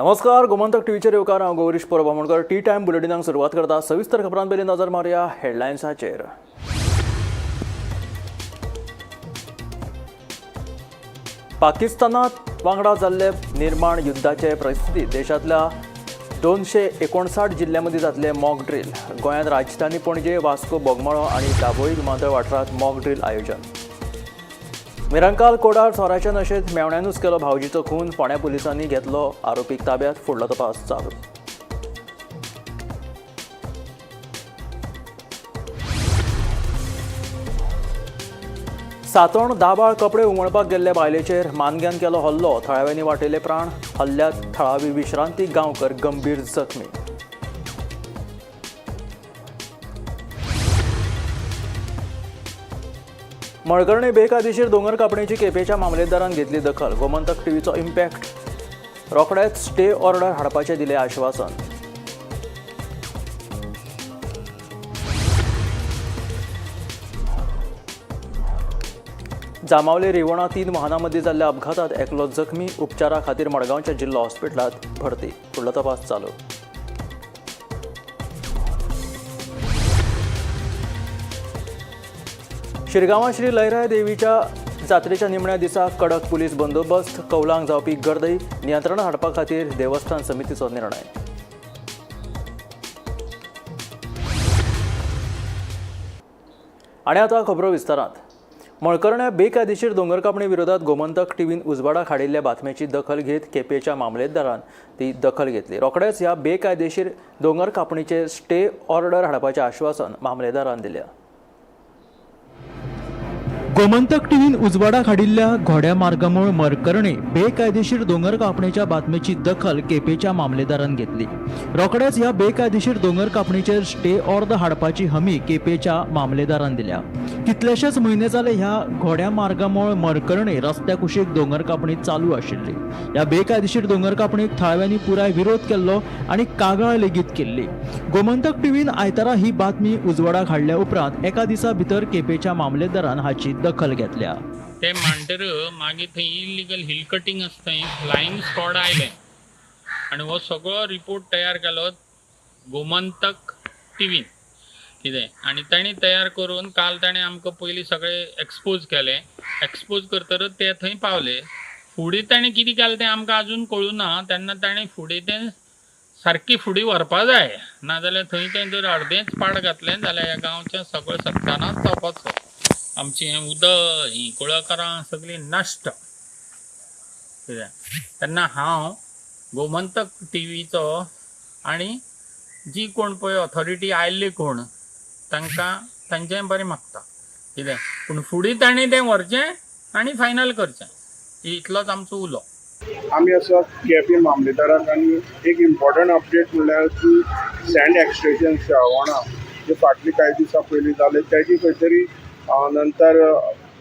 नमस्कार, गोमंतक टीव्हीचेर येवकार. हांव गौरीश परब आमोणकर. टी टायम बुलेटिनाक सुरवात करता. सविस्तर खबरां पयलीं नजर मारुया हेडलायन्साचेर. पाकिस्तानात वांगडा जाल्ले निर्माण युद्धाचे परिस्थितीत देशांतल्या 259 जिल्ल्यांमदीं जातले मॉक ड्रील. गोंयांत राजधानी पणजे, वास्को, बोगमाळो आनी दाबोळी विमानतळ वाठारांत मॉक ड्रील आयोजन. मिरंकाल कोडार सोऱ्याच्या नशेंत मेवण्यानूच केलो भावजीचो खून. फोंड्या पुलिसांनी घेतलो आरोपीक ताब्यात. फुडलो तपास चालू. सातोण दाबाळ कपडे उमळपाक गेल्ले बायलेचेर मानग्यान केलो हल्लो. थळाव्यांनी वाटयले प्राण. हल्ल्यात थळावी विश्रांती गांवकर गंभीर जखमी. मळकर्णे बेकायदेशीर दोंगर कापणीची केपेंच्या मामलेदारान घेतली दखल. गोमंतक टीव्हीचो इम्पॅक्ट. रोखडेच स्टे ऑर्डर हाडपाचें दिलें आश्वासन. जांबावले रिवणा 3 वाहनां मदीं जाल्ल्या अपघातात एकलो जखमी. उपचारा खातीर मडगांवच्या जिल्लो हॉस्पिटलांत भरती. फुडलो तपास चालू. शिरगांवां श्री लयराय देवीच्या जात्रेच्या निमण्या दिसा कडक पुलीस बंदोबस्त. कौलांक जावपी गर्दी नियंत्रणात हाडपा खातीर देवस्थान समितीचो निर्णय. आनी आतां खबरो विस्तारांत. मळकर्ण्या बेकायदेशीर दोंगर कापणी विरोधात गोमंतक टीव्हीन उजवाडाक हाडिल्ल्या बातमेची दखल घेत केपेंच्या मामलेदारान ती दखल घेतली. रोखडेच ह्या बेकायदेशीर दोंगर कापणीचे स्टे ऑर्डर हाडपाचें आश्वासन मामलेदारान दिल्या. गोमंतक टीव्हीन उजवाडाक हाडिल्ल्या घोड्या मार्गामूळ मरकर्णे बेकायदेशीर दोंगर कापणीच्या बातमेची दखल केपेंच्या मामलेदारान घेतली. रोखडेच ह्या बेकायदेशीर दोंगर कापणीचेर स्टे ऑर्डर हाडपाची हमी केपेंच्या मामलेदारान दिल्या. कितलेशेच म्हयने जाले ह्या घोड्या मार्गामूळ मरकर्णे रस्त्या कुशीक दोंगर कापणी चालू आशिल्ली. ह्या बेकायदेशीर दोंगर कापणीक थळाव्यांनी पुराय विरोध केल्लो आनी कागाळ लेगीत केल्ली. गोमंतक टीव्हीन आयतारा ही बातमी उजवाडाक हाडल्या उपरांत एका दिसा भितर केपेंच्या मामलेदारान हाची दखल घेतल्या. ते मांडटर मागीर थंय इल्लिगल हिल कटींग आसा, थंय फ्लायींग स्क्वॉड आयलें आनी हो सगळो रिपोर्ट तयार केलो गोमंतक टिवीन कितें आनी तांणी तयार करून काल ताणें आमकां पयलीं सगळें एक्सपोज केलें. एक्सपोज करतकच ते थंय पावले. फुडें ताणें कितें केलें तें आमकां आजून कळूं ना. तेन्ना ताणें फुडें तें सारकी फुडें व्हरपा जाय, नाजाल्यार थंय तें जर अर्देंच पाड घातलें जाल्यार ह्या गांवचें सगळें सत्यानाश जावपाचो. आमचें हें उदक, हीं कुळागरां सगळीं नश्ट कितें. तेन्ना हांव गोमंतक टिवीचो आनी जी कोण पळय ऑथॉरिटी आयिल्ली कोण तांकां तांचें बरें मागता कितें, पूण फुडें तांणी तें व्हरचें आनी फायनल करचें, इतलोच आमचो उलो. आमी आसा केपें मामलेदाराक आनी एक इम्पॉर्टंट अपडेट म्हणल्यार की सँड एक्सट्रेशन श्रावणा जे फाटली कांय दिसां पयलीं जालें तेजी खंय तरी नंतर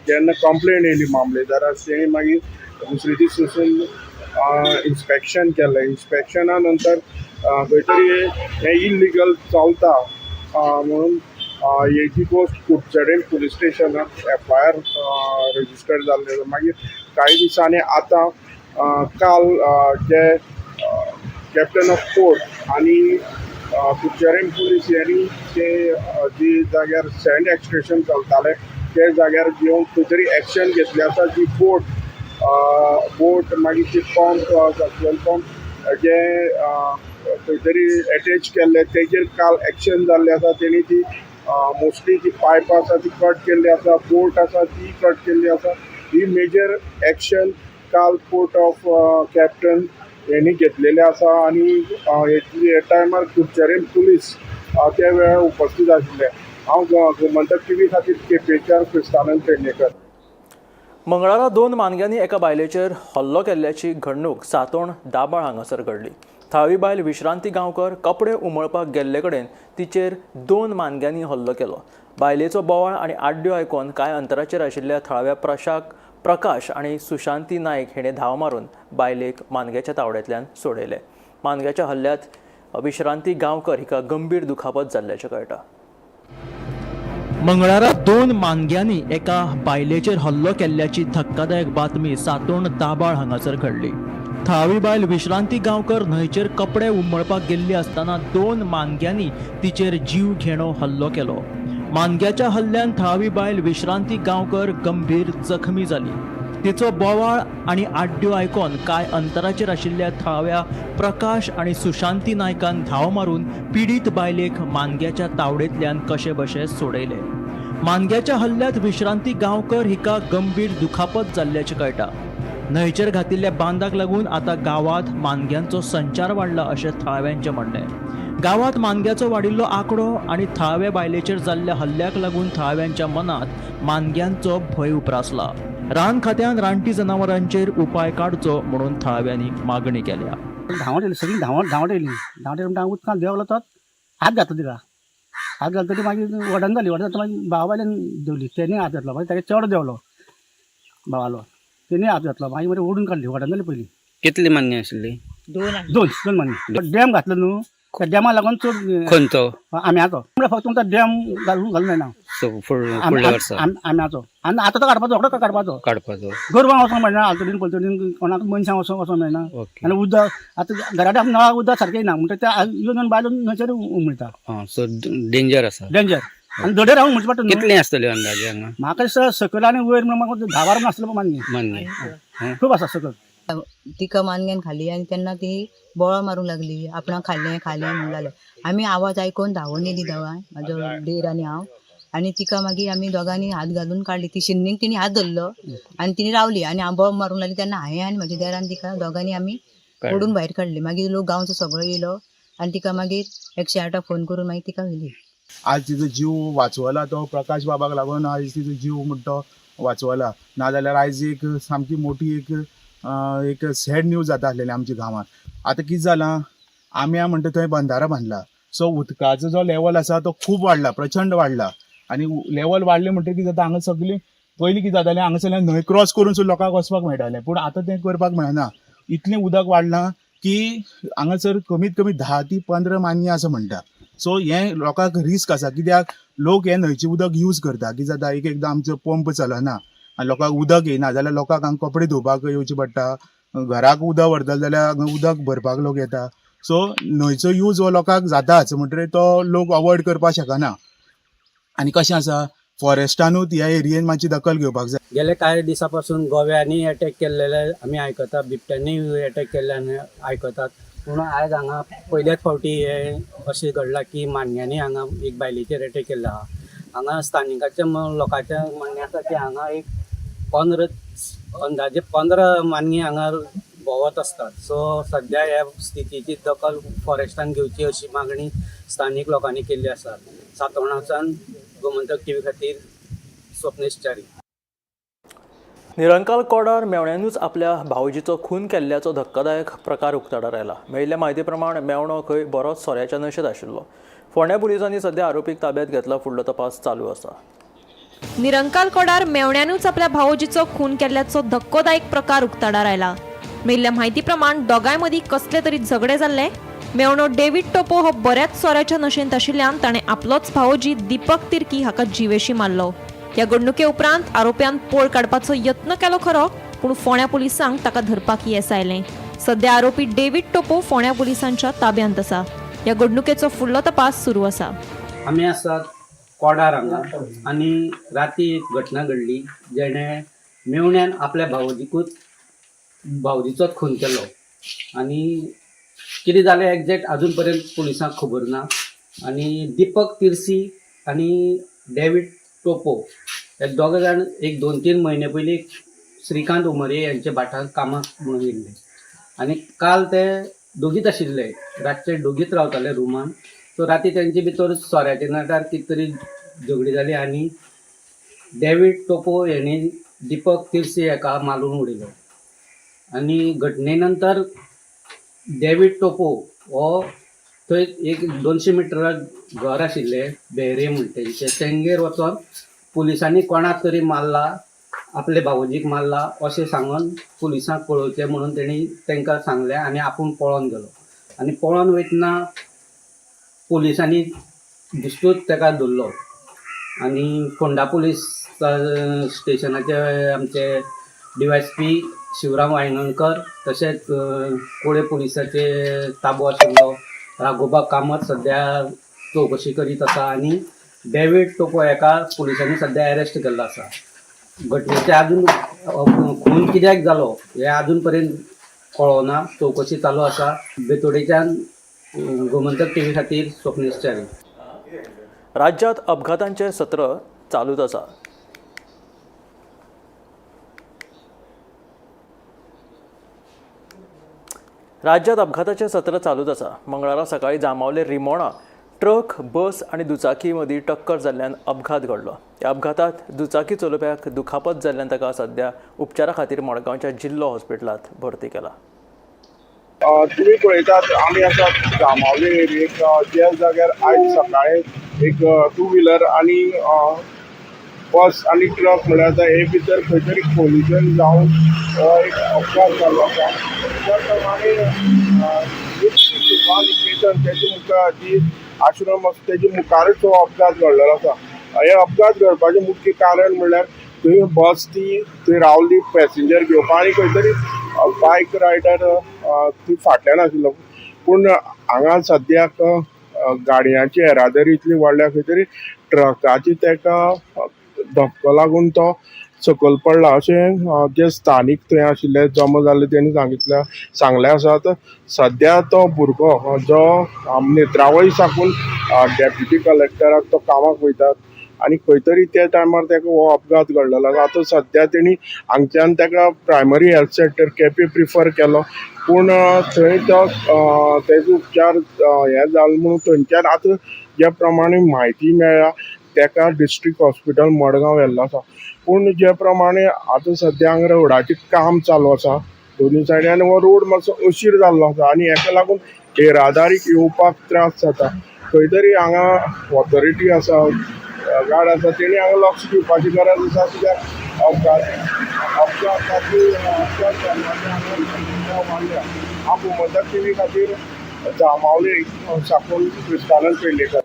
जेन्ना कंप्लेन येयली मामलेदाराक, तेणी मागीर दुसरे दीस वचून इन्स्पेक्शन केलें. इन्स्पेक्शना नंतर खंय तरी हें इल्लिगल चलता म्हणून हेजी गोश्ट कुडचडें पुलीस स्टेशनाक एफआयआर रजिस्टर जाल्ले. मागीर कांय दिसांनी आतां काल जे कॅप्टन ऑफ पोर्ट आनी कुडचडें पुलीस यांनी ते जी जाग्यार सँड एक्सट्रेशन चलतालें त्या जाग्यार येवन खंय तरी एक्शन घेतली आसा. जी बोट बोट मागीर ती पंप, सक्शन पंप जे खंय तरी एटेच केल्ले तेजेर काल एक्शन जाल्लें आसा. तेणी ती मोस्टली ती पायपां आसा ती कट केल्ली आसा, बोट आसा ती कट केल्ली आसा. ही मेजर एक्शन काल पोर्ट ऑफ कॅप्टन यांनी घेतलेले आसा आनी हे टायमार कुडचडें पुलीस त्या वेळार उपस्थित आशिल्ले. हांव गोमंतक टीव्ही खातीर केपेंच्यान क्रिस्तानंद पेडणेकर. मंगळारा 2 मानग्यांनी एका बायलेचेर हल्लो केल्ल्याची घडणूक सातोण दाबाळ हांगासर घडली. थळावी बायल विश्रांती गांवकर कपडे उमळपाक गेल्ले कडेन तिचेर 2 मानग्यांनी हल्लो केलो. बायलेचो बोवाळ आनी आड्ड्यो आयकून कांय अंतराचेर आशिल्ल्या थळाव्या प्रकाश आनी सुशांती नायक हिणें धांव मारून बायलेक मानग्याच्या तावड्यांतल्यान सोडयलें. मानग्याच्या हल्ल्यांत विश्रांती गांवकर हिका गंभीर दुखापत जाल्ल्याचें कळटा. मंगळारा 2 मानग्यांनी एका बायलेचेर हल्लो केल्ल्याची धक्कादायक बातमी सातोण दाबाळ हांगासर घडली. थळावी बायल विश्रांती गांवकर न्हंयचेर कपडे उमळपाक गेल्ली आसतना दोन मानग्यांनी तिचेर जीव घेणो हल्लो केलो. मानग्याच्या हल्ल्यान थळावी बायल विश्रांती गांवकर गंभीर जखमी जाली. तिचो बोवाळ आनी आड्ड्यो आयकोन कांय अंतराचेर आशिल्ल्या थळाव्या प्रकाश आनी सुशांती नायकान धांव मारून पिडीत बायलेक मानग्याच्या तावडेंतल्यान कशेबशे सोडयले. मानग्याच्या हल्ल्यात विश्रांती गांवकर हिका गंभीर दुखापत जाल्ल्याचें कळटा. न्हंयचेर घातिल्ल्या बांदाक लागून आतां गांवांत मानग्यांचो संचार वाडला अशें थळाव्यांचें म्हणणें. गांवांत मानग्याचो वाडिल्लो आंकडो आनी थळाव्या बायलेचेर जाल्ल्या हल्ल्याक लागून थळाव्यांच्या मनांत मानग्यांचो भंय उप्रासला. रान खात्यान रानटी जनावरांचेर उपाय काडचो म्हणून थळाव्यांनी मागणी केल्या. धांवत येयली, सगळीं धांवत धांवत येयली. धांवत येयली म्हणटा उदकांत देंवलो तो हात घातलो तिका. हात घालतरी मागीर वडन जाली. वडन जाता मागीर भावा बायल्यान देंवली. तेणी हात घातलो, मागीर ताका चेडो देंवलो भावालो, तेणी हात घातलो. मागीर मरे ओडून काडली, वडन जाली पयलीं. कितली मान्य आशिल्ली? दोन दोन मान्य डॅम घातलो न्हू, त्या डेमा लागून चड खंयचो? आम्याचो. म्हणल्यार फक्त तुमकां डॅम घालून घालूं जायना. फुडल्या वर्सा आम्याचो. आनी आतां तो काडपाचो, रोखडो काडपाचो. काडपाचो. गोरवां वचोंक मेळना, आलतडीन पलतडीन कोणाक मनशां वचोंक वचोंक मेळना. ओके. आनी उदक आतां घरा कडेन नळाक उदक सारकें येना, म्हणटा ते येवन बायलो न्हंयचेर उमळटा. आं, सो डेंजर आसा. डेंजर. आनी धडेर रावून म्हणचे पडटा न्हू. कितली आसतली अंदाजे हांगा? म्हाका दिसता सकयल आनी वयर म्हणून म्हाका 10-12 नासलो मान्य. मान्य. खूब आसा सकयल. तिका मानग्यान खाली आनी तेन्ना ती बोळो मारूंक लागली, आपणाक खाल्लें खालें म्हणूंक लागलें. आमी आवाज आयकून धांवून येयली दोगांय, म्हाजो देर आनी हांव. आनी तिका मागीर आमी दोगांनी हात घालून काडली. ती शिन्नीक तिणी हात धरलो आनी तिणी रावली आनी हांव बोब मारूंक लागली तेन्ना हांवें आनी म्हज्या देरान तिका दोगांनी आमी ओडून भायर काडली. मागीर लोक गांवचो सगळो येयलो आनी तिका मागीर 108 फोन करून मागीर तिका व्हेली. आज तिजो जीव वाचवला तो प्रकाश बाबाक लागून. आयज तिजो जीव म्हणटा तो वाचवला, नाजाल्यार आयज एक सामकी मोठी एक एक सॅड न्यूज जाता आसलेली आमच्या गांवांत. आतां कितें जालां, आम्या म्हणटा थंय बंदारा बांदला, सो उदकाचो जो लेवल आसा तो खूब वाडला, प्रचंड वाडला. आनी लेवल वाडलें म्हणटकीर कितें जाता, हांगा सगळीं पयलीं कितें जातालें, हांगासरल्यान न्हंय क्रॉस करून सुद्दां लोकांक वचपाक मेळटालें, पूण आतां तें करपाक मेळना. इतलें उदक वाडलां की हांगासर कमीत कमी 10 ते 15 मानयां आसा म्हणटा. सो हें लोकांक रिस्क आसा, कित्याक लोक हे न्हंयचें उदक यूज करता. कितें जाता, एक एकदां आमचो पंप चलना आनी लोकांक उदक येयना जाल्यार लोकांक हांगा कपडे धुवपाक येवचें पडटा, घराक उदक व्हरतले जाल्यार हांगा उदक भरपाक लोक येता. सो न्हंयचो यूज हो लोकांक जाताच, म्हणटकीर तो लोक अवॉयड करपाक शकना. आनी कशें आसा, फॉरेस्टानूच ह्या एरियेन मातशी दखल घेवपाक जाय. गेले कांय दिसां पासून गोव्यांनी अटॅक केल्लेले आमी आयकता, बिबट्यांनी अटॅक केल्ले आमी आयकतात. पूण आयज हांगा पयल्याच फावटी हें अशें घडलां की मानग्यांनी हांगा एक बायलेचेर अटॅक केल्लो आहा. हांगा स्थानिकाच्या लोकांचें म्हणणें आसा की हांगा एक 15 अंदाजे 15 मानगीं हांगा भोंवत आसतात. सो सद्या ह्या स्थितीची दखल फॉरेस्टान घेवची अशी मागणी स्थानीक लोकांनी केल्ली आसा. सातोणाच्यान गोमंतक टीव्ही खातीर स्वप्नेश च्यारी. निरंकाल कोडार मेवण्यानूच आपल्या भावजीचो खून केल्ल्याचो धक्कादायक प्रकार उक्ताडार आयला. मेळिल्ल्या म्हायती प्रमाण मेवणो खंय बरोच सोऱ्याच्या नशेंत आशिल्लो. फोंड्या पुलिसांनी सध्या आरोपीक ताब्यात घेतला. फुडलो तपास चालू आसा. निरंकाल कोडार मेवण्यानूच आपल्या भावोजीचो खून केल्ल्याचो धक्कोदायक प्रकार उक्ताडार आयला. मेळिल्ल्या म्हायती प्रमाण दोगांय मदीं कसले तरी झगडे जाल्ले. मेवणो डेव्हिड टोपो हो बऱ्याच सोऱ्याच्या नशेंत आशिल्ल्यान ताणें आपलोच भावोजी दीपक तिर्की हाका जिवेशी मारलो. ह्या घडणुके उपरांत आरोप्यान पळ काडपाचो यत्न केलो खरो, पूण फोंड्या पुलिसांक ताका धरपाक येस आयलें. सध्या आरोपी डेव्हिड टोपो फोंड्या पुलिसांच्या ताब्यांत आसा. ह्या घडणुकेचो फुडलो तपास सुरू आसा. आमी आसात कोडार हांगा आनी राती एक घटना घडली जेणे मेवण्यान आपल्या भावोजीकूच भावजीचोच खून केलो. आनी कितें जालें एग्जॅक्ट आजून पर्यंत पुलिसांक खबर ना. आनी दीपक तिर्सी आनी डेवीड टोपो हे दोग जाण एक 2-3 म्हयने पयलीं श्रीकांत उमरे यांच्या भाटांत कामाक म्हणून येयल्ले आनी काल ते दोगीच आशिल्ले, रातचे दोगीच रावताले रुमान. सो राती तेंचे भितर सोऱ्याच्या नाटार कितें तरी झगडी जाली आनी डेवीड टोपो हेणी दीपक तिर्सी हेका मारून उडयलो. आनी घटने नंतर डेवीड टोपो हो थंय एक 200 मिटरार घर आशिल्लें बेहरे म्हणटा तेंचें, तेंगेर वचोन पुलिसांनी कोणाक तरी मारला, आपले भावोजीक मारला अशें सांगून पुलिसांक कळोवचें म्हणून तेणी तांकां सांगलें आनी आपूण पळोन गेलो. आनी पळोन वयतना पुलिसांनी बेश्टोच ताका धरलो आनी फोंडा पुलीस स्टेशनाचे आमचे डीवायएसपी शिवराम वायंगणकर तशेंच कोळे पुलिसाचे ताबो आशिल्लो राघोबा कामत सद्या चवकशी करीत आसा आनी डेवीड टोपो हेका पुलिसांनी सद्या अरेस्ट केल्लो आसा. घटनेचे अजून खून कित्याक जालो हें अजून पर्यंत कळना, चवकशी चालू आसा. बेतोडेच्यान गोमंतक टीव्ही खातीर स्वप्नेश च्यारी. राज्यात अपघातांचे सत्र चालूच आसा. राज्यात अपघाताचें सत्र चालूच आसा. मंगळारा सकाळीं जांबावले रिमोणा ट्रक, बस आनी दुचाकी मदीं टक्कर जाल्ल्यान अपघात घडलो. ह्या अपघातांत दुचाकी चलोवप्याक दुखापत जाल्ल्यान ताका सद्या उपचारा खातीर मडगांवच्या जिल्लो हॉस्पिटलांत भरती केला. तुमी पळयतात आमी आसा जांबावले एरियेक, ज्या जाग्यार आयज सकाळीं एक टू व्हिलर आनी बस आनी ट्रक म्हळ्यार आतां हे भितर खंय तरी कोलिजन जावन एक अपघात जाल्लो आसा. त्या प्रमाणे सेवा निकेतन तेजे मुखार जी आश्रम आसा तेजे मुखारूच हो अपघात घडलेलो आसा. हे अपघात घडपाचें मुख्य कारण म्हणल्यार थंय बस ती थंय रावली पॅसेंजर घेवपाक आनी खंय तरी बायक रायडर ती फाटल्यान आशिल्लो. पूण हांगा सद्याक गाडयांची येरादारी इतली वाडल्या खंय तरी ट्रकाची ताका धपको लागून तो सकयल पडला अशें जे स्थानीक थंय आशिल्ले जमा जाल्ले तेणी सांगलें आसात. सद्या तो भुरगो जो नेत्रावळी साकून डेप्युटी कलेक्टराक तो कामाक वयतात आनी खंय तरी त्या टायमार ताका हो अपघात घडलेलो आसा. आतां सद्या तेणी हांगच्यान ताका primary health centre Quepem prefer केलो, पूण थंय तो तेजो उपचार हें जालो म्हणून थंयच्यान आतां ज्या प्रमाणे म्हायती मेळ्ळ्या ताका डिस्ट्रिक्ट हॉस्पिटल मडगांव व्हेल्लो आसा. पूण जे प्रमाणे आतां सद्या हांगा रोडाचें काम चालू आसा दोनूय सायडीन आनी हो रोड मातसो अशीर जाल्लो आसा आनी हेका लागून येरादारीक येवपाक त्रास जाता. खंय तरी हांगा ऑथॉरिटी आसा, गार्ड आसा, तेणी हांगा लक्ष दिवपाची गरज आसा. कित्याक अपघाताची अपघात वाडल्या. हांव गोमंतक टीव्ही खातीर जांबावले साकून क्रिस्तानंद पेडणेकर.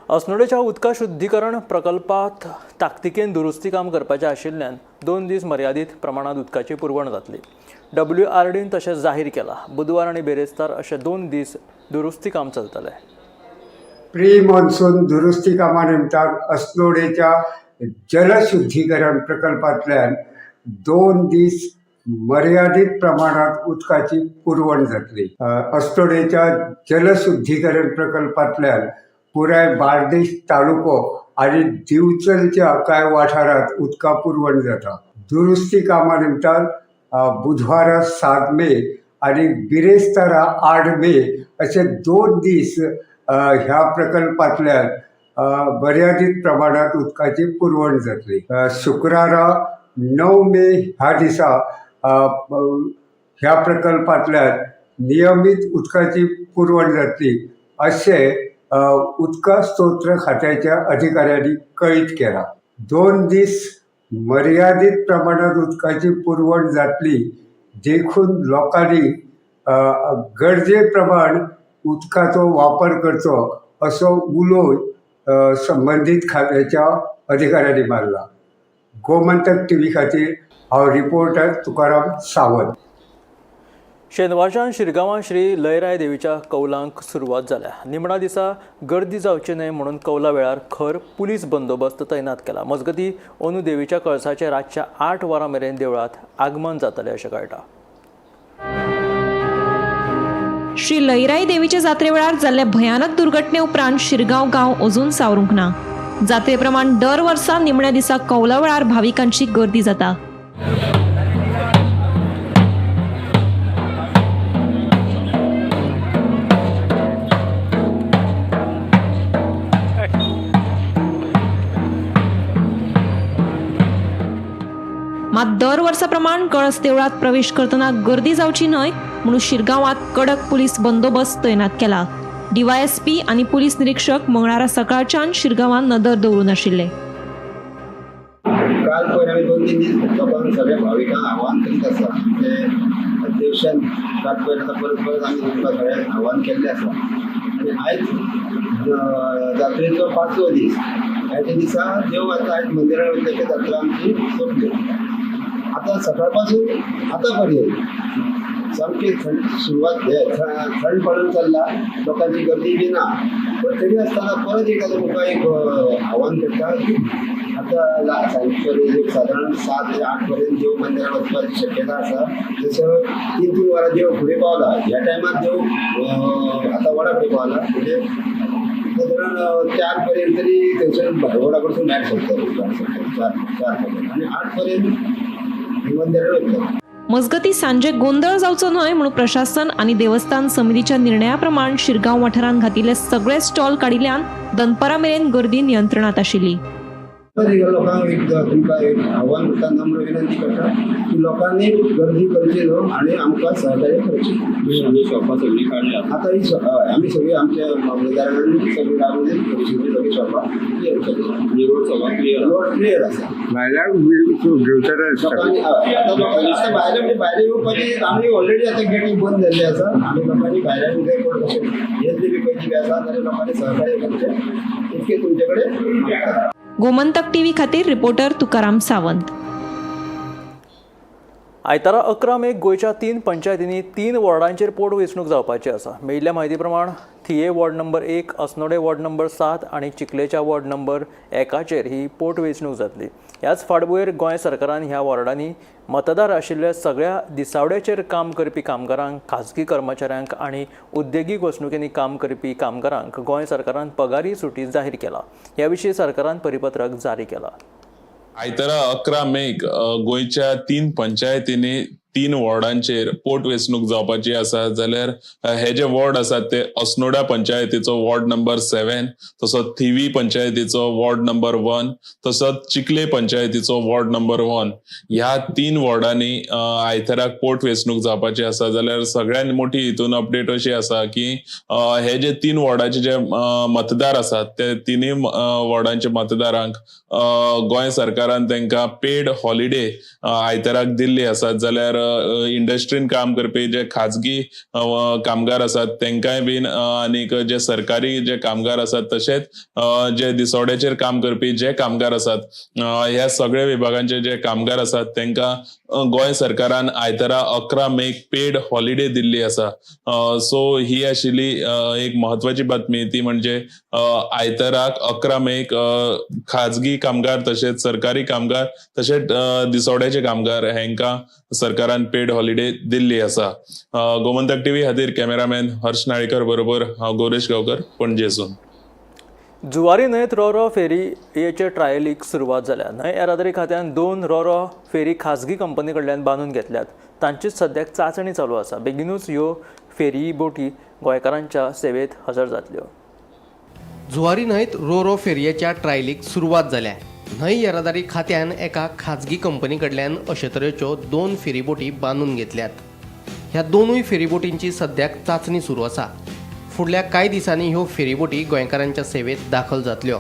अस्नोडेच्या उदका शुद्धीकरण प्रकल्पात ताकतिकेन दुरुस्ती काम करपाचें आशिल्ल्यान 2 दीस मर्यादीत प्रमाणांत उदकाची पुरवण जातली. WRDन तशें जाहीर केलां. बुधवार आनी बेरेस्तार अशे 2 दीस दुरुस्ती काम चलतलें. प्री मॉन्सून दुरुस्ती कामा निमतान अस्नोडेच्या जलशुद्धीकरण प्रकल्पांतल्यान 2 दीस मर्यादीत प्रमाणात उदकाची पुरवण जातली. अस्नोडेच्या जलशुद्धीकरण प्रकल्पांतल्यान पुराय बार्देश तालुको आनी दिवचलच्या कांय वाठारांत उदका पुरवण जाता. दुरुस्ती कामा निमतान बुधवारा 7 मे आनी बिरेस्तारा 8 मे अशे 2 दीस ह्या प्रकल्पांतल्यान मर्यादीत प्रमाणात उदकाची पुरवण जातली. शुक्रारा 9 मे ह्या दिसा ह्या प्रकल्पांतल्यान नियमीत उदकाची पुरवण जातली अशें उदका स्त्रोत खात्याच्या अधिकाऱ्यांनी कळीत केला. 2 दीस मर्यादीत प्रमाणात उदकाची पुरवण जातली देखून लोकांनी गरजे प्रमाण उदकाचो वापर करचो असो उलो संबंदीत खात्याच्या अधिकाऱ्यांनी मारला. गोमंतक टीव्ही खातीर हांव रिपोर्टर तुकाराम सावंत. शेनवारच्यान शिरगांवां श्री लयराय देवीच्या कौलांक सुरवात जाल्या. निमणा दिसा गर्दी जावची न्हय म्हणून कौला वेळार खर पुलीस बंदोबस्त तैनात केला. मजगतीं अंदू देवीच्या कळसाचे रातच्या 8 वरां मेरेन देवळांत आगमन जातलें अशें कळटा. श्री लयराई देवीच्या जात्रे वेळार जाल्ल्या भयानक दुर्घटने उपरांत शिरगांव गांव अजून सावरूंक ना. जात्रे प्रमाण दर वर्सा निमण्या दिसा कौला वेळार भाविकांची गर्दी जाता. मात दर वर्सा प्रमाण कळस देवळात प्रवेश करतना गर्दी जावची न्हय म्हणून शिरगांवात कडक पुलीस बंदोबस्त तैनात केला. डीवायएसपी आनी पुलीस निरीक्षक मंगळारा सकाळच्यान शिरगांवान नदर दवरून आशिल्ले. काल पयर आमी 2-3 दीस लोकांक सगळ्या भाविकांक आव्हान करीत आसा. आमचे अध्यक्षान काल पयर आतां परत परत आमी तुमकां सगळ्यांक आव्हान केल्लें आसा. आनी आयज जात्रेचो 5वो दीस. आयच्या दिसा देव आतां आयज मंदिरान वयता, जात्रा आमची सोंपली. आतां सकाळ पासून आतां पर्यंत सामकी थंड सुरवात हे थंड पडून चल्ला, लोकांची गर्दी बी ना. पण तरी आसतना परत एक आतां तुमकां एक आव्हान करता की आतां सांजचे एक सादारण 7 ते 8 पर्यंत देव मंदिरात वचपाची शक्यता आसा. जसं 3-3 वरां देव फुडें पावला, ह्या टायमार देव आतां वडा फुडें पावला, म्हणजे सादारण 4 पर्यंत तरी थंयसर वडा कडसून भायर सरता, 4 पर्यंत आनी 8 पर्यंत मंदिरात वचतात. मजगती सांजे गोंदळ जावचो न्हय म्हणून प्रशासन आनी देवस्थान समितीच्या निर्णया प्रमाण शिरगांव वाठारांत घातिल्ले सगळे स्टॉल काडिल्ल्यान दनपारा मेरेन गर्दी नियंत्रणात आशिल्ली. लोकांक एक तुमकां एक आव्हान करता, नम्र विनंती करता की लोकांनी गर्दी करची न्हू आनी आमकां सहकार्य करचें. आमी शॉपां सगळीं काडल्या आतां ही आमी सगळीं आमच्या मामलेदारांनी सगळीं लागून सगळीं शॉपां क्लियर केली. रोड सगळो क्लियर, रोड क्लियर आसा. भायल्यान घेवचें लोकांनी आतां लोकांनी आतां भायले म्हणजे भायले येवपाची आमी ऑलरेडी आतां गेटी बंद जाल्ली आसा आनी लोकांनी भायल्यान जर कोण कशें येतली बी पयली बी आसा जाल्यार लोकांनी सहकार्य करचें इतकें तुमचे कडेन मागता. गोमंतक टीव्ही खातीर रिपोर्टर तुकाराम सावंत. आयतारा 11 मेक गोंयच्या 3 पंचायतींनी 3 वॉर्डांचेर पोटवेंचणूक जावपाची आसा. मेळिल्ल्या म्हायती प्रमाण Thivim ward number 1, Assonora ward number 7 आनी चिखलेच्या वॉर्ड नंबर 1 ही पोटवेंचणूक जातली. ह्याच फाटभुंयेर गोंय सरकारान ह्या वॉर्डांनी मतदार आशिल्ल्या सगळ्या दिसावड्याचेर काम करपी कामगारांक, खाजगी कर्मचाऱ्यांक आनी उद्देगीक वसणुकींनी काम करपी कामगारांक गोंय सरकारान पगारी सुटी जाहीर केला. ह्या विशीं सरकारान परिपत्रक जारी केला. आयतारा 11 मेक गोंयच्या 3 पंचायतींनी 3 वॉर्डांचेर पोटवेंचणूक जावपाची आसा. जाल्यार हे जे वॉर्ड आसात ते अस्नोडा पंचायतीचो वॉर्ड नंबर 7, तसोच थिवी पंचायतीचो वॉर्ड नंबर 1, तसोच चिखले पंचायतीचो वॉर्ड नंबर 1. ह्या 3 वॉर्डांनी आयताराक पोटवेंचणूक जावपाची आसा. जाल्यार सगळ्यांत मोठी हितून अपडेट अशी आसा की हे जे 3 वॉर्डाचे जे मतदार आसात ते तिनूय वॉर्डांचे मतदारांक गोंय सरकारान तांकां पेड हॉलिडे आयताराक दिल्ली आसात. जाल्यार इंडस्ट्रीन काम करपी जे खाजगी कामगार आसात तांकांय बीन आनीक जे सरकारी जे कामगार आसात तशेंच जे दिसवड्याचेर काम करपी जे कामगार आसात ह्या सगळ्या विभागांचे जे कामगार आसात तांकां गोंय सरकारान आयतारा 11 मेक पेड हॉलिडे दिल्ली आसा. सो ही आशिल्ली एक म्हत्वाची बातमी, ती म्हणजे आयताराक 11 मेक खाजगी कामगार तशेंच सरकारी कामगार तशेंच दिसवड्याचे कामगार हांकां सरकारान पेड हॉलिडे दिल्ली आसा. गोमंतक टीव्ही खातीर कॅमेरामॅन हर्ष नाळेकर बरोबर हांव गौरेश गांवकर, पणजेसून. जुवारी न्हंयेत रोरो फेरयेचे ट्रायलीक सुरवात जाल्या. न्हंय येरादारी खात्यान 2 रोरो फेरी खाजगी कंपनी कडल्यान बांदून घेतल्यात. तांचीच सद्याक चांचणी चालू आसा. बेगिनूच ह्यो फेरी बोटी गोंयकारांच्या सेवेत हजर जातल्यो. जुवारी न्हंयत रोरो फेरयेच्या ट्रायलीक सुरवात जाल्या. न्हंय येरादारी खात्यान एका खाजगी कंपनी कडल्यान अशे तरेच्यो 2 फेरीबोटी बांदून घेतल्यात. ह्या 2 फेरीबोटींची सद्याक चांचणी सुरू आसा. फुडल्या कांय दिसांनी ह्यो फेरीबोटी गोंयकारांच्या सेवेत दाखल जातल्यो.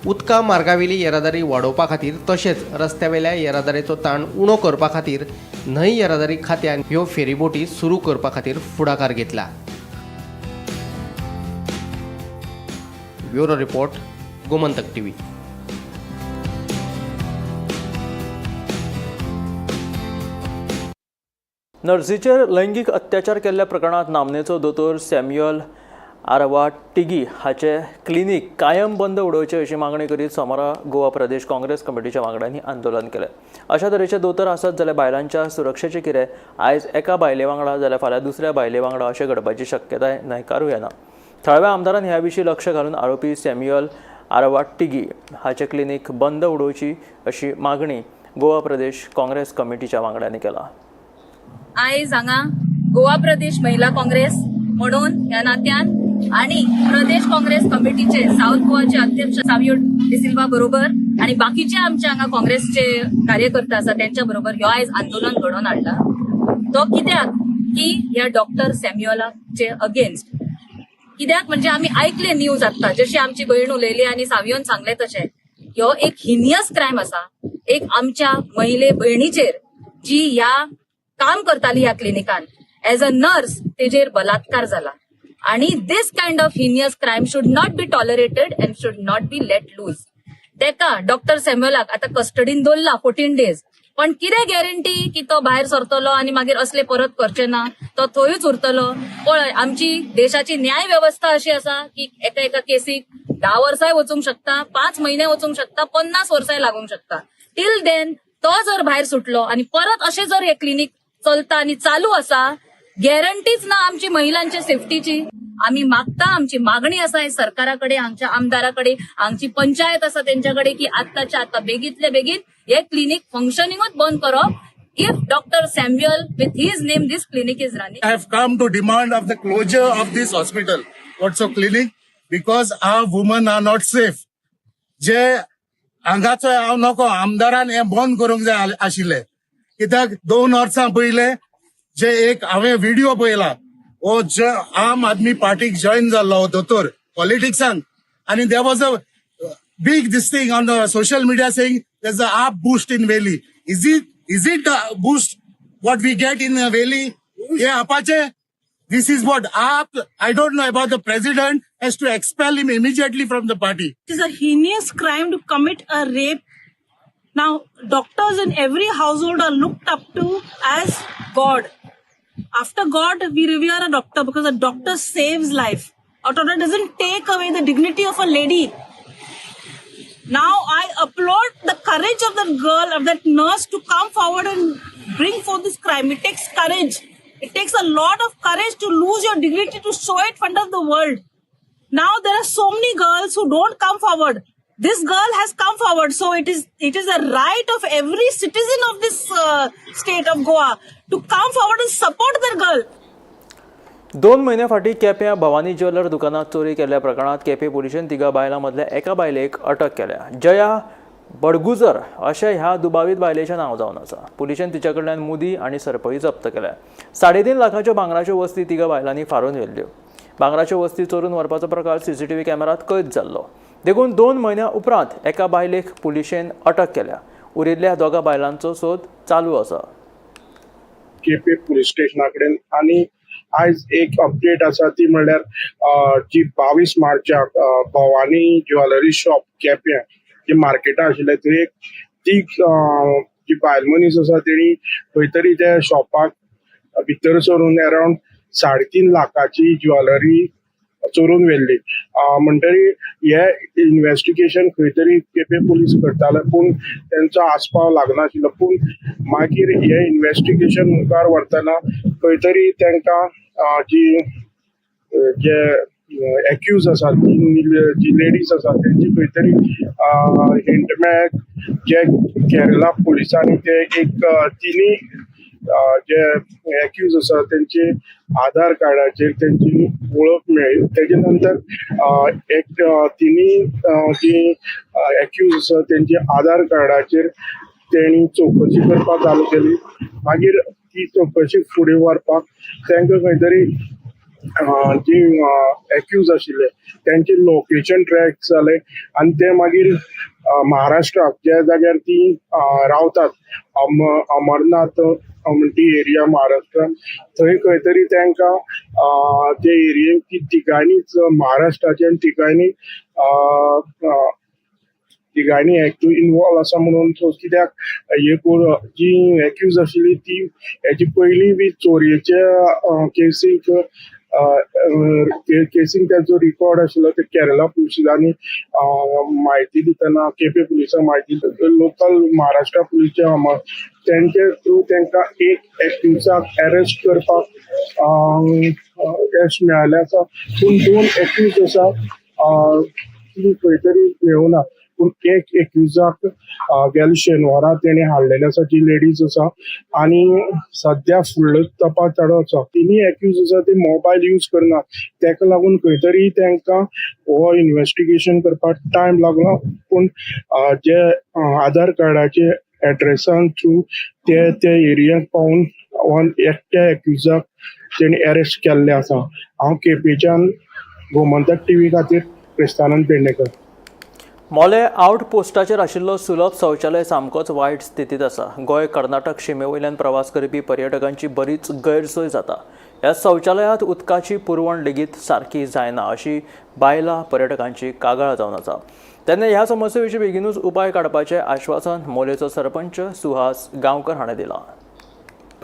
उदका मार्गावेली येरादारी वाडोवपा खातीर तशेंच रस्त्यावेल्या येरादारीचो ताण उणो करपा खातीर न्हंय येरादारी खात्यान ह्यो फेरीबोटी सुरू करपा खातीर फुडाकार घेतला. Bureau report, Gomantak TV. नर्सीचेर लैंगीक अत्याचार केल्ल्या प्रकरणात नामनेचो दोतोर सॅम्युअल आरवाटिगी हाचे क्लिनीक कायम बंद उडोवचे अशी मागणी करीत सोमारा गोवा प्रदेश काँग्रेस कमिटीच्या वांगड्यांनी आंदोलन केलें. अशा तरेचे दोतोर आसत जाल्यार बायलांच्या सुरक्षेचे कितें? आयज एका बायले वांगडा जाल्यार फाल्यां दुसऱ्या बायले वांगडा अशें घडपाची शक्यताय न्हयकारूं येना. थळाव्या आमदारान ह्या विशीं लक्ष घालून आरोपी सॅम्युअल आरवाटिगी हाचे क्लिनीक बंद उडोवची अशी मागणी गोवा प्रदेश काँग्रेस कमिटीच्या वांगड्यांनी केला. आयज हांगा गोवा प्रदेश महिला काँग्रेस म्हणून ह्या नात्यान आणि प्रदेश काँग्रेस कमिटीचे साऊथ गोवाचे अध्यक्ष सावियो डिसिल्वा बरोबर आणि बाकीचे आमचे हांगा काँग्रेसचे कार्यकर्ते आसा त्यांच्या बरोबर ह्यो आयज आंदोलन घडोवन हाडला. तो कित्याक की ह्या डॉक्टर सॅम्युअलाचे अगेन्स्ट. कित्याक म्हणजे आमी आयकले न्यूज आत्तां जशी आमची भयण उलयली आनी सावियोन सांगलें तशें ह्यो एक हिनियस क्रायम आसा एक आमच्या महिले भयणीचेर जी ह्या काम करताली ह्या क्लिनिकान एज अ नर्स तेजेर बलात्कार जाला आणि this kind of heinous crime should not be tolerated and should not be let loose. तेका डॉक्टर सॅम्युअलाक आतां कस्टडीन दवरला 14 डेज. पण कितें गॅरंटी की तो भायर सरतलो आनी मागीर असले परत करचे ना, तो थंयूच उरतलो? पळय, आमची देशाची न्याय वेवस्था अशी आसा की एका एका केसीक 10 वर्सांय वचूंक शकता, 5 म्हयने वचूंक शकता, 50 वर्सांय लागूंक शकता. टील then तो जर भायर सुटलो आनी परत अशें जर हे क्लिनीक चलता आनी चालू आसा, गॅरंटीच ना आमची महिलांच्या सेफ्टीची. आमी मागता, आमची मागणी आसा हे सरकारा कडेन, हांगच्या आमदारा कडेन, हांगची पंचायत आसा तेंच्या कडेन की आत्ताच्या आत्ता बेगीतले बेगीन हे क्लिनीक फंक्शनिंगूच बंद करप. If Doctor Samuel with his name this clinic is running. I have come to demand of the closure of this hospital, what's clinic, because our women are not safe. जे हांगाचो हांव नको, आमदारान हें बंद करूंक जाय आशिल्लें, कित्याक 2 वर्सां पयले जे एक हांवें व्हिडिओ पळयला, हो आम आदमी पार्टीक जॉईन जाल्लो हो दोतोर पॉलिटिक्सान, आनी there was a big this thing on the social media saying there's a AAP boost in Veli. Is it the boost what we get in Veli? हे आपाचे, this is what AAP, I don't know about the president, has to expel him immediately from the party. It is a heinous crime to commit a rape. Now, doctors in every household are looked up to as God. After God, we revere a doctor because a doctor saves life. A doctor doesn't take away the dignity of a lady. Now, I applaud the courage of that girl, of that nurse to come forward and bring forth this crime. It takes courage. It takes a lot of courage to lose your dignity, to show it in front of the world. Now there are so many girls who don't come forward. This girl has come forward, so it is a right of every citizen of this state of Goa to come forward and support their girl. 2 म्हयन्या फाटीं केप्यां Bhavani jeweller दुकानात चोरी केल्ल्या प्रकरणांत केपें पुलिशेन तिगा बायलां मदल्या एका बायलेक अटक केल्या. जया बडगुजर अशें ह्या दुबावीत बायलेचें नांव जावन आसा. पुलिशेन तिच्या कडल्यान मुदी आनी सरपळी जप्त केल्या. 3.5 लाखाच्यो भांगराच्यो वस्ती तिगा बायलांनी फारून व्हेल्ल्यो. भांगराच्यो वस्ती चोरून व्हरपाचो प्रकार सीसीटीव्ही कॅमेरात कैद जाल्लो. देखून 2 म्हयन्या उपरांत एका बायलेक पुलिशेन अटक केल्या. उरिल्ल्या दोगा बायलांचो सोद चालू आसा. केपे पुलीस स्टेशना कडेन आनी आयज एक अपडेट आसा, ती म्हणल्यार जी 22 मार्चाक भवानी ज्वेलरी शॉप केप्यां जी मार्केटात आशिल्ले, थंय एक ती जी बायल मनीस आसा, तेणी खंय तरी त्या शॉपाक भितर सरून अरावंड 3.5 लाखाची ज्वेलरी चोरून व्हेल्ली. म्हणटरी हे इन्व्हेस्टिगेशन खंय तरी केपें पुलीस करताले, पूण तेंचो आस्पाव लागनाशिल्लो. पूण मागीर हे इन्व्हेस्टिगेशन मुखार व्हरतना खंय तरी तांकां जी जे एक्यूज आसात, तीन जी लेडीज आसात, तेंची खंय तरी हिंट मेळ्ळें. जे केरला पुलिसांनी ते एक तिनी जे एक्यूज आसा तेंचे आधार कार्डाचेर तेंची वळख मेळ्ळी. तेजे नंतर एक तिनी जी एक्यूज आसा तेंचे आधार कार्डाचेर तेणी चवकशी करपाक चालू केली. मागीर ती चवकशी फुडें व्हरपाक तांकां खंय तरी जी एक्यूज आशिल्ले तेंचे लोकेशन ट्रॅक जाले आनी ते मागीर महाराष्ट्राक ज्या जाग्यार ती रावतात, अमरनाथ म्हणटी एरिया महाराष्ट्रान, थंय खंय तरी तांकां ते एरियेक ती तिगांनीच महाराष्ट्राचे आनी तिगांनी तिगांनी इनवॉल्व आसा म्हणून. सो कित्याक हे जी एक्यूज आशिल्ली ती हेची पयलीं बी चोरयेच्या केसींक तेजो रिकॉर्ड आशिल्लो. ते केरला पुलिसांनी म्हायती दितना, केपें पुलिसांक म्हायती, लोकल महाराष्ट्र पुलिसचे तेंचे थ्रू तांकां एक एक्युजाक अरेस्ट करपाक यश मेळ्ळें आसा. पूण दोन एक्यूज आसा ती खंय तरी मेळूना. पूण एक एक्युजाक गेल्या शेनवारा तेणी हाडलेले आसा, जी लेडीज आसा, आनी सद्या फुडलो तपास चालू आसा. तिनूय एक्यूज आसा ते मोबायल यूज करना, तेका लागून खंय तरी तांकां हो इन्व्हेस्टिगेशन करपाक टायम लागलो. पूण जे आधार कार्डाचे एड्रेसान थ्रू ते ते एरियाक पावून वन एकट्या एक्युजाक तेणी अरेस्ट केल्ले आसा. हांव केपेंच्यान गोमंतक टीव्ही खातीर क्रिस्तानंद पेडणेकर. मोले आउट पोस्टाचेर आशिल्लो सुलभ शौचालय सामकोच वायट स्थितींत आसा. गोंय कर्नाटक शिमे वयल्यान प्रवास करपी पर्यटकांची बरीच गैरसोय जाता. ह्या ह्या शौचालयांत उदकाची पुरवण लेगीत सारकी जायना अशी बायलां पर्यटकांची कागाळ जावन आसा. तेन्ना ह्या समस्ये विशीं बेगिनूच उपाय काडपाचें आश्वासन मोलेचो सरपंच सुहास गांवकर हाणें दिलां.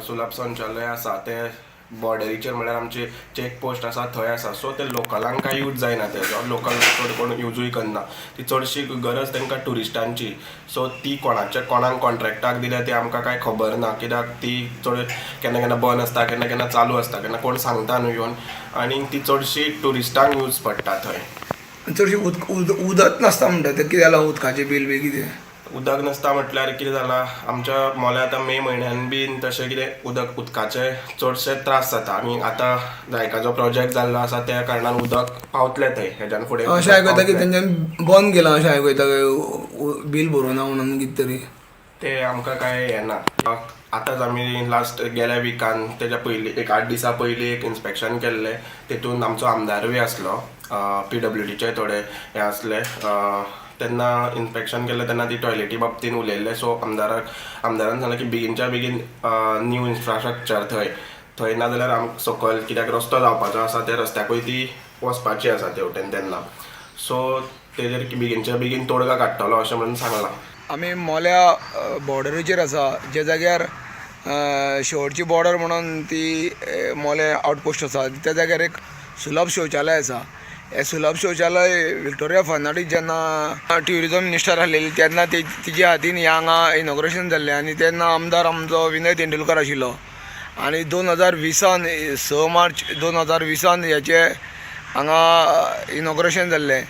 सुलभ शौचालय आसा ते बॉर्डरीचेर, म्हणल्यार आमची चेक पोस्ट आसा थंय आसा. सो ते लोकलांक कांय यूज जायना तेजो. लोकल चड कोण युजूय करना. ती चडशी गरज तांकां ट्युरिस्टांची. सो ती कोणाचे कोणाक कॉन्ट्रॅक्टाक दिल्या ती आमकां कांय खबर ना, कित्याक ती चड केन्ना केन्ना बंद आसता, केन्ना केन्ना चालू आसता, केन्ना कोण सांगता न्हू येवन. आनी ती चडशी ट्युरिस्टांक यूज पडटा थंय. चडशी उदक नासता म्हणटा तें कितें जालां? उदकाचें बील बी कितें? उदक नासता म्हटल्यार कितें जालां, आमच्या मोल्या आतां मे म्हयन्यान बीन तशें कितें उदकाचे चडशे त्रास जाता. आनी आतां जायकाचो प्रोजेक्ट जाल्लो आसा, त्या कारणान उदक पावतलें थंय हेज्यान फुडें. अशें आयकता की तेंच्यांनी बंद केलां, अशें आयकता, बील भरूना म्हणून कितें तरी. ते आमकां कांय येना. आतांच आमी लास्ट गेल्या विकान, तेज्या पयलीं एक 8 दिसां पयलीं एक इन्स्पेक्शन केल्लें. तेतून आमचो आमदारूय आसलो, पीडब्ल्यूडीचे थोडे हे आसले. तेन्ना इन्स्पेक्शन केल्लें तेन्ना ती टॉयलेटी बाबतीन उलयल्ले. सो आमदारान सांगलें की बेगीनच्या बेगीन न्यू इन्फ्रास्ट्रक्चर थंय थंय ना जाल्यार आम सकयल, कित्याक रस्तो जावपाचो आसा, त्या रस्त्याकूय ती वचपाची आसा तेवटेन तेन्ना. सो तेजेर बेगीनच्या बेगीन तोडगा काडटलो अशें म्हणून सांगलां. आमी मोल्या बॉर्डरीचेर आसा, ज्या जाग्यार शेवटची बॉर्डर म्हणून ती मोले आवटपोस्ट आसा, त्या जाग्यार एक सुलभ शौचालय आसा. हें सुलभ शौचालय विक्टोरिया फर्नांडीस जेन्ना ट्युरिजम मिनिस्टर आसलेली तेन्ना तिच्या हातीन हें हांगा इनॉग्रेशन जाल्लें आनी तेन्ना आमदार आमचो विनय तेंडुलकर आशिल्लो. आनी 2020सान, 6 मार्च 2020सान हेचें हांगा इनॉग्रेशन जाल्लें.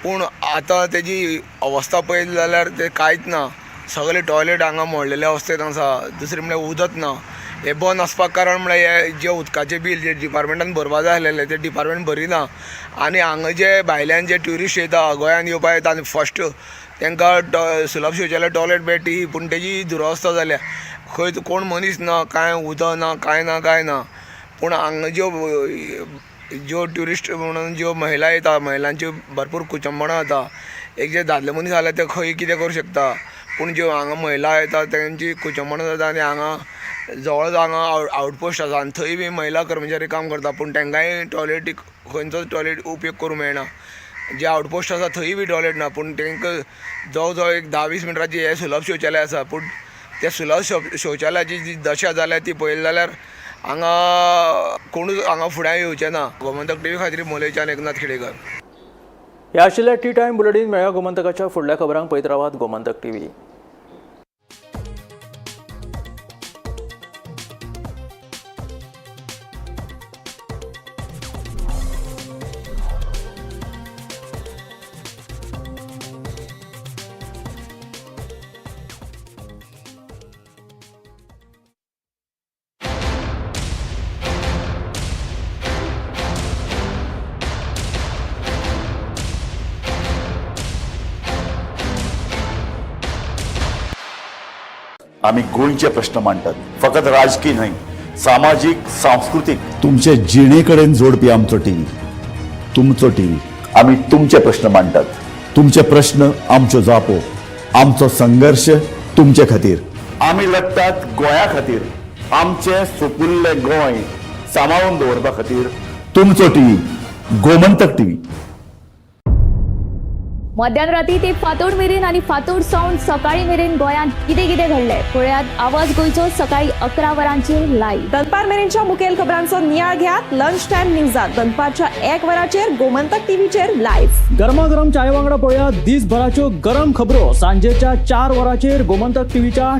पूण आतां तेजी अवस्था पळयली जाल्यार तें कांयच ना. सगळे टॉयलेट हांगा मोडलेले अवस्थेंत आसा. दुसरें म्हणल्यार उदक ना. हें बंद आसपाक कारण म्हणल्यार हें जें उदकाचें बील जें डिपार्टमेंटान भरपा जाय आसलेलें तें डिपार्टमेंट भरिना. आनी हांगा जे भायल्यान जे ट्युरिस्ट येता, गोंयान येवपा येता आनी फस्ट तांकां सुलभ शौचालय टॉयलेट मेळटी, पूण तेजी दुरवस्था जाल्या. खंय कोण मनीस ना, कांय उदक ना, कांय ना, कांय ना. पूण हांगा ज्यो ज्यो ट्युरिस्ट म्हणून ज्यो महिला येता, महिलांची भरपूर कुचंबणां जाता. एक जे दादले मनीस जाल्यार ते खंय कितें करूं शकता, पूण ज्यो हांगा महिला येता तेंची कुचंबणां जाता. आनी हांगा जवळच हांगा आवटपोस्ट आसा आनी थंय बी महिला कर्मचारी काम करता, पूण तांकांय टॉयलेटीक खंयचोच टॉयलेट उपयोग करूंक मेळना. जे आवटपोस्ट आसा थंय बी टॉयलेट ना, पूण तांकां जवळ जवळ एक 10-20 मिटराची हें सुलभ शौचालय आसा. पूण त्या सुलभ शौचालयाची जी दशा जाल्या ती पळयली जाल्यार हांगा कोणूच हांगा फुड्यान येवचे ना. गोमंतक टीव्ही खातीर मोलेच्यान एकनाथ खेडेकर. ह्या आशिल्ल्या टी टायम बुलेटीन. मेळया गोमंतकाच्या फुडल्या खबरांक. पळयत रावात गोमंतक टीव्ही. आम्ही गोंयचे प्रश्न मांडटात, फकत राजकीय न्हय, सामाजीक, सांस्कृतीक, तुमचे जिणेकडेन जोडपी आमचो टीव्ही, तुमचो टीव्ही. आम्ही तुमचे प्रश्न मांडटात, तुमचे प्रश्न आमच्यो जापो, आमचो संघर्ष तुमचे खातीर. आमी लढटात गोंया खातीर, आमचें सुपुल्लें गोंय सांबाळून दवरपा खातीर. तुमचो टीव्ही, गोमंतक टीव्ही. मध्यान राती ते फांतोड मेरेन आनी फांतोड सावन सकाळी मेरेन गोंयांत कितें कितें घडलें, पळयात आवाज गोंयचो सकाळी 11 वरांचेर लायव्ह. दनपार मेरेनच्या मुखेल खबरांचो नियाळ घेयात लंच टायम न्यूजात, दनपारच्या 1 वराचेर गोमंतक टीव्हीचेर लायव्ह. गरमागरम चाये वांगडा पळोवया दिसभराच्यो गरम खबरो सांजेच्या 4 वरांचेर गोमंतक टीव्हीच्या.